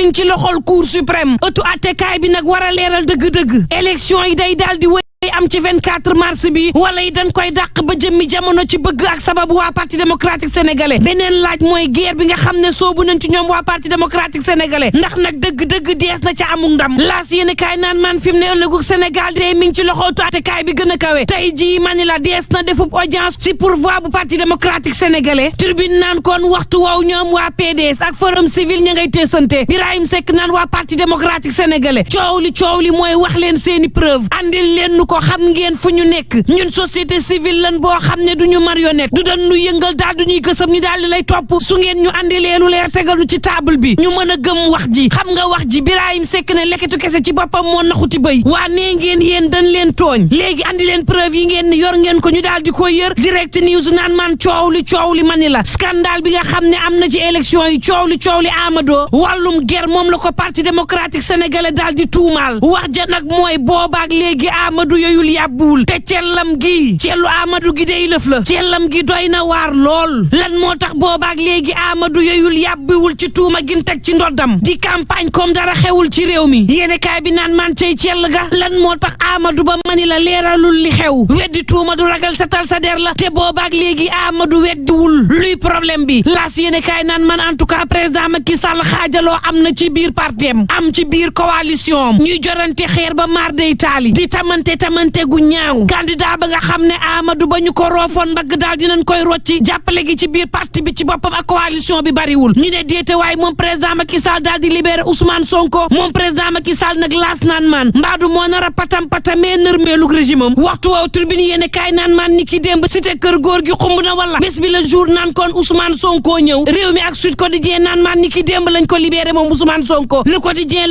mi ngi ci loxol cour suprême ëttu attekaay bi nag war a leeral dëgg-dëgg élection yi day daal di am ci 24 mars bi wala yi dañ koy dàq ba jëmmi jamono ci bëgg ak sababu waa parti démocratique sénégalais beneen laaj mooy guerre bi nga xam ne soobu nañ ci ñoom waa parti démocratique sénégalais ndax nag dëgg-dëgg dees na ca amul ndam laas yéen kaay naan man fi mu ne ëllëgu Sénégal de mi ngi ci loxo attekaay bi gën a kawe tey jii mani la dees na defub audience ci pourvoi bu parti démocratique sénégalais tribune naan kon waxtu wow ñoom waa PDS ak forum civil ña ngay teesante Birahim Seck naan waa parti démocratique sénégalais coow li mooy wax leen seeni preuve andil leen nu ko xam ngeen fu ñu nekk ñun société civile lan boo xam ne duñu marionnette du dan nu yëngal daal du ñuy gësam ñu daal di lay topp su ngeen ñu andi leelu leer tegalu ci table bi ñu mën a gëm wax ji xam nga wax ji Birahim Seck ne leketu kese ci boppam moo naxuti bëy waa nee ngeen yéen dañ leen tooñ léegi andi leen preuve yi ngeen ni yor ngeen ko ñu daal di ko yër direct news naan man coow li mani la scandale bi nga xam ne am na ci élection yi coow li Amadou wàllum guerre moom la ko parti démocratique sénégalais daal di tuumaal wax ja nag mooy boobaak léegi Amadou yooyul yàbbuwul te cellam gi cellu Amadou gi day lëf la cellam gi doy na waar lool lan moo tax boobaak léegi Amadou yooyul yàbbiwul ci tuuma gin teg ci ndoddam di campagne comme dara xewul ci réew mi yéene kaay bi naan man cey cell ga lan moo tax Amadou ba mani la leeralul li xew weddi tuuma du ragal setal sa der la te boobaak léegi Amadou weddiwul luy problème bi laas yéene kaay naan man en tout cas président Macky Sall xaajaloo am na ci biir partem am ci biir coalition ñuy jorante xeer ba maar day taali di tamante gu ñaaw candidat ba nga xam ne Amadou ba ñu ko roofoon mbagg daal dinañ koy rocci jàppale gi ci biir parti bi ci boppam ak coalition bi bariwul ñu ne déete waaye moom président Macky Sall daal di libéré Ousmane Sonko moom président Macky Sall nag laas naan maan mbaadu moo nar a patamee nërmeelug régime am waxtu waaw tribune yéene kaay naan maan ni ki démb cité kër góor gi xumb na wala bés bi la jour naan kon Ousmane Sonko ñëw réew mi ak Sud Quotidien naan maan ni ki démb lañ ko libéré moom Ousmane Sonko le quotidien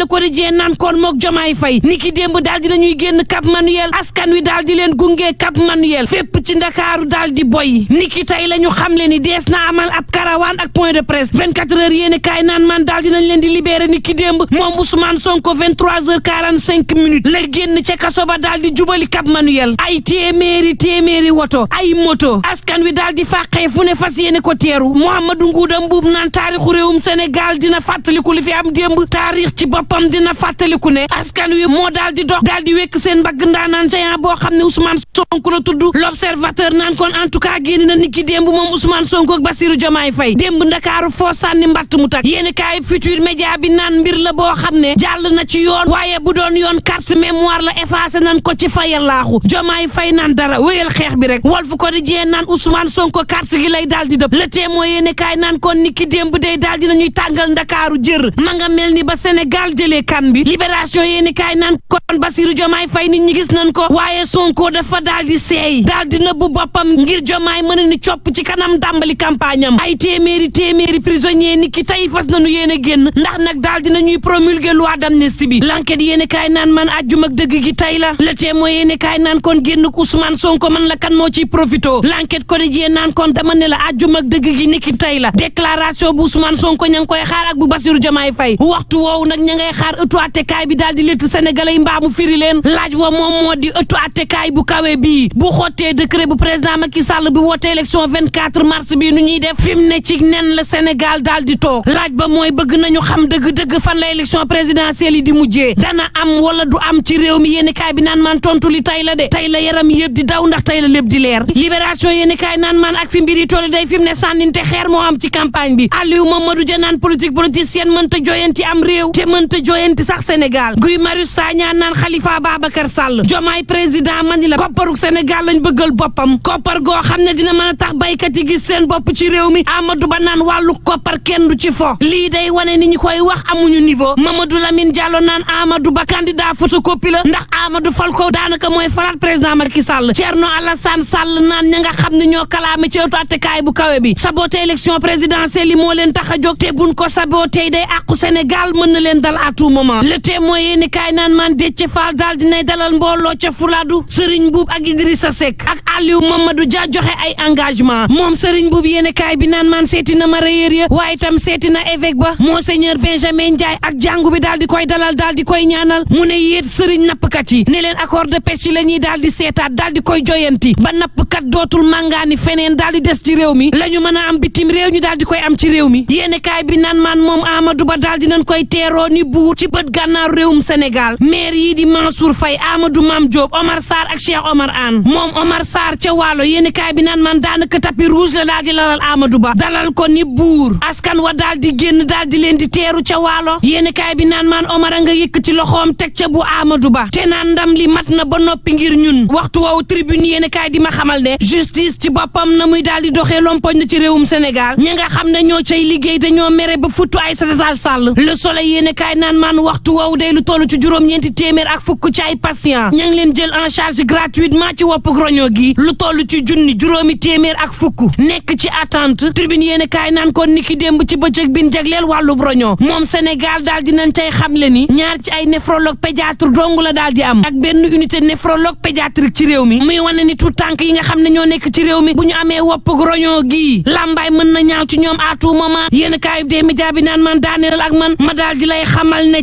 naan kon mook Jomaay Fay ni ki démb daal dinañuy génn Cap Manuel askan wi daal di leen gunge Cap Manuel fépp ci Ndakaaru daal di boy niki tey la ñu xam le ni dees na amal ab karawaan ak point de presse 24 heures yéene kaay naan man daal dinañ leen di libéré niki démb moom Ousmane Sonko 23h45 la génn ca kaso ba daal di jubali Cap Manuel ay téeméeri woto ay moto askan wi daal di fàqee fu ne fas yéene ko teeru Mouhamadou Ngouda Mbuub naan taarixu réewum Sénégal dina fàttaliku li fi am démb taarix ci boppam dina fàttaliku ne askan wi moo daal di dox daal di wekk seen mbagg ndaanaan géant boo xam ne Ousmane Sonko la tudd l'observateur naan kon en tout cas génn na niki démb moom Ousmane Sonko ak Bassirou Diomaye Faye démb Ndakaaru foo sànni mbatt mu tak yéeni kaay Futurs Médias bi naan mbir la boo xam ne jàll na ci yoon waaye bu doon yoon carte mémoire la effacé nan ko ci fayal laaxu Diomaye Faye naan dara wéyal xeex bi rek Walf Quotidien naan Ousmane Sonko carte gi lay daal di dëpp Le Témoin yéeni kaay naan kon niki démb day daal di nañuy tàngal Ndakaaru jër ma nga mel ni ba Sénégal jëlee kan bi Libération yéeni kaay naan kon Bassirou Diomaye Faye nit ñi gis nañ ko waaye Sonko dafa daal di seey daal di nëbbu boppam ngir Diomaye mën a ni copp ci kanam dàmbali campagne am ay téeméeri prisonnier ni ki tey fas nañu yéen a génn ndax nag daal dina ñuy promulguer loi d'amnistie bi l'enquête yéene kaay naan man àjjuma ak dëgg gi tey la Le Témoin yéene kaay naan kon génn ko Ousmane Sonko man la kan moo ciy profito l'enquête quotidien naan kon dama ne la àjjuma ak dëgg gi ni ki tey la déclaration bu Ousmane Sonko ña ngi koy xaar ak bu Bassirou Diomaye Faye waxtu woowu nag ña ngay xaar ëttu attekaay bi daal di létt sénégalais yi mbaamu firi leen laaj wa moom moo di ëttu attekaay bu kawe bii bu xottee décret bu président Macky Sall bi woote élection 24 mars bii nu ñuy def fi mu ne ci nen la Sénégal daal di toog laaj ba mooy bëgg nañu xam dëgg-dëgg fan la élection présidentielle yi di mujjee dana am wala du am ci réew mi yéeni kaay bi naan maan tontu li tey la de tey la yaram yëpp di daw ndax tey la lépp di leer libération yéeni kaay naan maan ak fi mbiri toll day fi mu ne sànninte xeer moo am ci campagne bi Aliou Mamadou Dia naan politicienne mënta joyanti am réew te mënta joyanti sax Sénégal Guy Marius Sagna naan Khalifa Babacar Sall Diomaye président mani la kopparuk Sénégal lañ bëggal boppam koppar goo xam ne dina mën a tax baykat yi gis seen bopp ci réew mi Amadou Ba naan wàllu koppar kenn du ci fo lii day wane ni ñu koy wax amuñu niveau Mamadou Lamine Diallo naan Amadou Ba candidat photocopie la ndax Amadou fal ko daanaka mooy falaat président Macky Sall Thierno Alassane Sall naan ña nga xam ne ñoo kalaame ci ëttu attekaay bu kawe bi saboté élection présidentielle yi moo leen tax a jóg te buñ ko saboté day àqu Sénégal mën na leen dal à tout moment Le Témoin yéeni kaay naan man Déthié Fall daal dinay dalal mbooloo ca Fuladu Serigne Mboup ak Idrissa Seck ak Aliou Mamadou Dia joxe ay engagement moom Serigne Mboup yéene kaay bi naan man seeti na mareyeur ya waaye itam seeti na évêque ba Monseigneur Benjamin Ndiaye ak jàngu bi daal di koy dalal daal di koy ñaanal mu ne yéet Serigne nappkat yi ne leen accord de pêche yi la ñuy daal di seetaat daal di koy joyanti ba nappkat dootul màngaani feneen daal di des ci réew mi la ñu mën a am bitim réew ñu daal di koy am ci réew mi yéene kaay bi naan man moom Amadou Ba daal di nañ koy teeroo ni buur ci bët gànnaaru réewum Sénégal maire yi di Mansour Faye Amadou Mame Diop Omar Sarr ak Cheikh Omar Anne moom Omar Sarr ca Waalo yéene kaay bi naan man daanaka tapis rouge la daal di lalal Amadou Ba dalal ko ni buur askan wa daal di génn daal di leen di teeru ca Waalo yéene kaay bi naan man Omar a nga yëkkati loxoom teg ca bu Amadou Ba te naan ndam li mat na ba noppi ngir ñun waxtu woowu tribune yéene kaay di ma xamal ne justice ci boppam na muy daal di doxee lompoñ na ci réewum Sénégal ña nga xam ne ñoo cay liggéey dañoo mere ba futtu Aïssata Tall Sall Le Soleil yéene kaay naan man waxtu woowu day lu toll ci juróom-ñeenti téeméer ak fukk ci ay patient ña ngi leen jël en charge gratuitement ci wopp roño gi lu toll ci junni juróomi téeméer ak fukk nekk ci attente tribune yéene kaay naan kon niki démb ci bëccëg bin jagleel wàllub roño moom Sénégal daal dinañ tey xamle ni ñaar ci ay néphrologue pédiatre dong la daal di am ak benn unité néphrologue pédiatrique ci réew mi muy wane ni tout tànk yi nga xam ne ñoo nekk ci réew mi bu ñu amee wopp roño gi lambaay mën na ñaaw ci ñoom à tout moment yéen kaayub des médias bi naan man daaneel ak man ma daal di lay xamal ne